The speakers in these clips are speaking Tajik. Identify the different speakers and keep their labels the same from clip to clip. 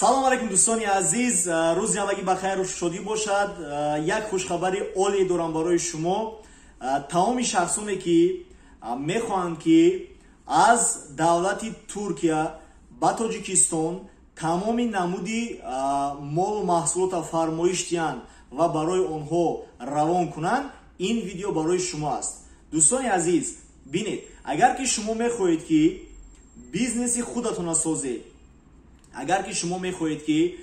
Speaker 1: Салом алейкум, дӯстони азиз, рӯзи ҳамагӣ ба хайру шодӣ бошад. Як хушхабари олӣ дорам барои шумо. Тамоми шахсоне ки мехоҳанд, ки аз давлати Туркия ба Тоҷикистон тамоми намуди молу маҳсулота фармоиш диҳанд ва барои онҳо равон кунанд, ин видео барои шумо аст. Дӯстони азиз, бинед, агар ки шумо мехоҳед, ки бизнеси худатонро созед, агар ки шумо мехоҳед, ки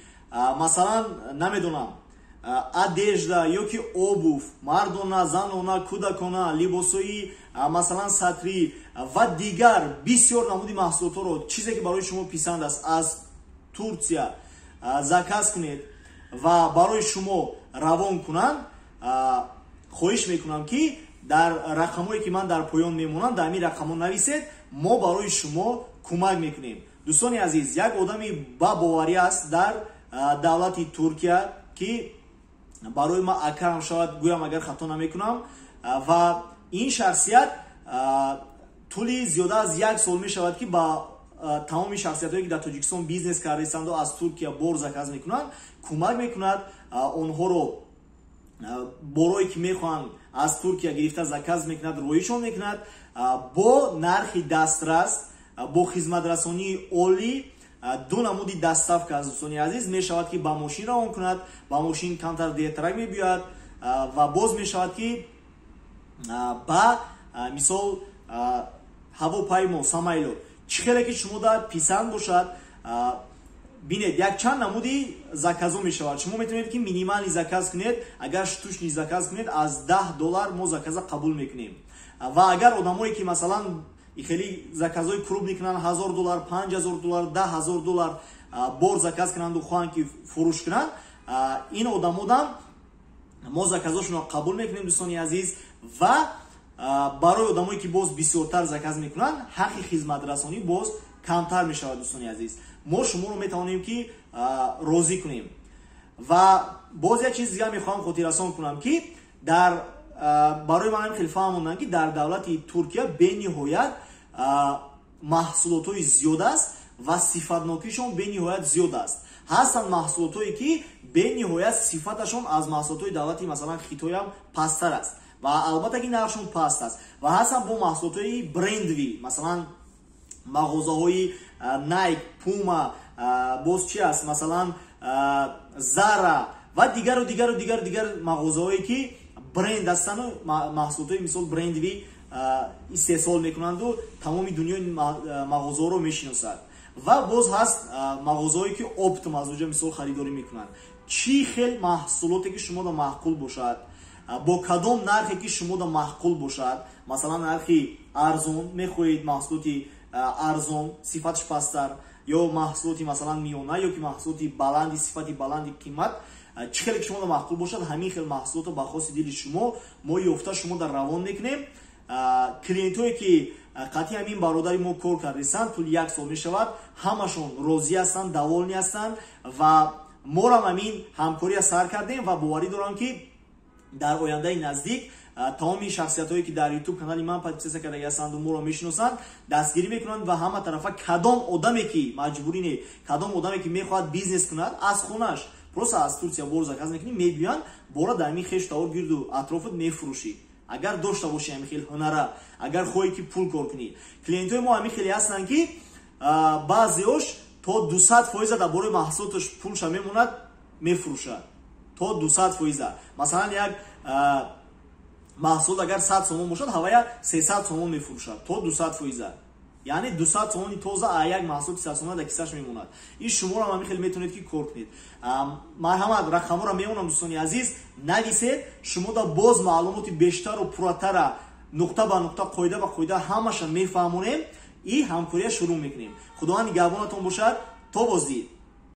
Speaker 1: масалан, намедонам, одежда ё ки обувь мардона, занона, кӯдакона, либосҳои масалан сатрӣ ва дигар бисёр намуди маҳсулотҳоро, чизе ки барои шумо писанд аст, аз Турсия заказ кунед ва барои шумо равон кунанд, хоҳиш мекунам, ки дар рақамҳое ки ман дар поён мемонам, дар ҳамин рақамҳо нависед, мо барои шумо кӯмак мекунем. Дӯстони азиз, як одами бабоварӣ аст дар давлати Туркия, ки барои ман акарам шавад, гӯям агар хато намекунам. Ва ин шахсият тӯли зиёда аз як сол мешавад, ки ба тамоми шахсиятҳое ки дар Тоҷикистон бизнес кардаистанду аз Туркия бор заказ мекунанд, кӯмак мекунад. Онҳоро борое ки мехоҳанд, аз Туркия гирифта заказ мекунад, роишон мекунад бо нархи дастрас, бо хизматрасонии олӣ. Ду намуди доставка аст, дӯстони азиз. Мешавад, ки ба мошин равон кунад, ба мошин камтар дертарак мебиёяд, ва боз мешавад, ки ба мисол ҳавопаймо, самолёт, чӣ хеле ки шумо дар писанд бошад. Бинед, якчанд намуди заказо мешавад. Шумо метавонед, ки минимальный заказ кунед. Агар штучный заказ кунед, аз 10 доллар мо заказа қабул мекунем. Ва агар одамое ки масалан хеле заказҳои крупный кунанд, 1000 доллар, 5000 доллар, 10 000 доллар бор заказ кунанду хоҳанд, ки фурӯш кунанд, ин одамодам мо заказҳошонро қабул мекунем, дӯстони азиз. Ва барои одамое ки боз бисёртар заказ мекунанд, ҳаққи хизматрасонӣ боз камтар мешавад. Дӯстони азиз, мо шуморо метавонем, ки розӣ кунем. Ва боз як чиз дигар мехоҳам хотиррасон кунам, ки дар барои манам хеле фаҳмондам, ки дар давлати Туркия бениҳоят маҳсулотҳои зиёд аст ва сифатнокишон бениҳоят зиёд аст. Ҳастанд маҳсулотҳое ки бениҳоят сифаташон аз маҳсулотҳои давлати масалан Хитоям пасттар аст ва албатта ки нархшон паст аст. Ва ҳастанд бо маҳсулотҳои брендовый, масалан мағозаҳои Найк, Пума, боз чи аст, масалан Зара ва дигару дигару дигару дигар мағозаҳое ки бренд ҳастану маҳсулотҳои мисол брендовый истеҳсол мекунанду тамоми дунёи мағозаҳоро мешиносад. Ва боз ҳаст мағозаҳое ки оптом аз оҷа мисол харидорӣ мекунанд. Чӣ хел маҳсулоте ки шумода маъқул бошад, бо кадом нархе ки шумода маъқул бошад, масалан нархи арзон мехоҳед, маҳсулоти арзон, сифаташ пасттар, ё маҳсулоти масалан миёна, ё ки маҳсулоти баланди сифати баланди қимат, чӣ хеле ки шумода маъқул бошад, ҳамин хел маҳсулотро ба хости дили шумо мо ёфта шумода равон мекунем. Клиентҳое ки қатъи ҳамин бародари мо кор кардисанд, тӯли як сол мешавад, ҳамашон розӣ ҳастанд, довольный ҳастанд. Ва морам ҳамин ҳамкория сар кардем ва боварӣ дорам, ки дар ояндаи наздик тамоми шахсиятҳое ки дар Ютуб канали ман подписаться кардаги ҳастанду моро мешиносанд, дастгирӣ мекунанд. Ва ҳама тарафа кадом одаме ки, маҷбурӣ не, кадом одаме ки мехоҳад бизнес кунад аз хонаш, просто аз Турсия бор заказ мекунӣ, мебиёянд, бора дар ҳамин хешу тавор, гирду атрофат мефурӯшӣ, агар дошта бошӣ ҳамин хел ҳунара, агар хоҳӣ, ки пул кор кунӣ. Клиентҳои мо ҳамин хеле ҳастанд, ки баъзеош то 200 фоиза дар бораи маҳсулоташ пулша мемонад, мефурӯшад то 200 фоиза. Масалан, як маҳсулот агар 100 сомон бошад, ҳавая 300 сомон мефурӯшад, то 200 фоиза, яъне 200 сомони тоза а як маҳсулоти 100 сомона дар кисаш мемонад. Ин шуморо ҳам хеле метавонед, ки кор кунед. Марҳамат, рақамҳоро мемонам, дӯстони азиз, нависед. Шумо да боз маълумоти бештару пурратара, нуқта ба нуқта, қоида ба қоида ҳамаша мефаҳмонем и ҳамкория шурӯъ мекунем. Худованд нигаҳбонатон бошад. То боздид.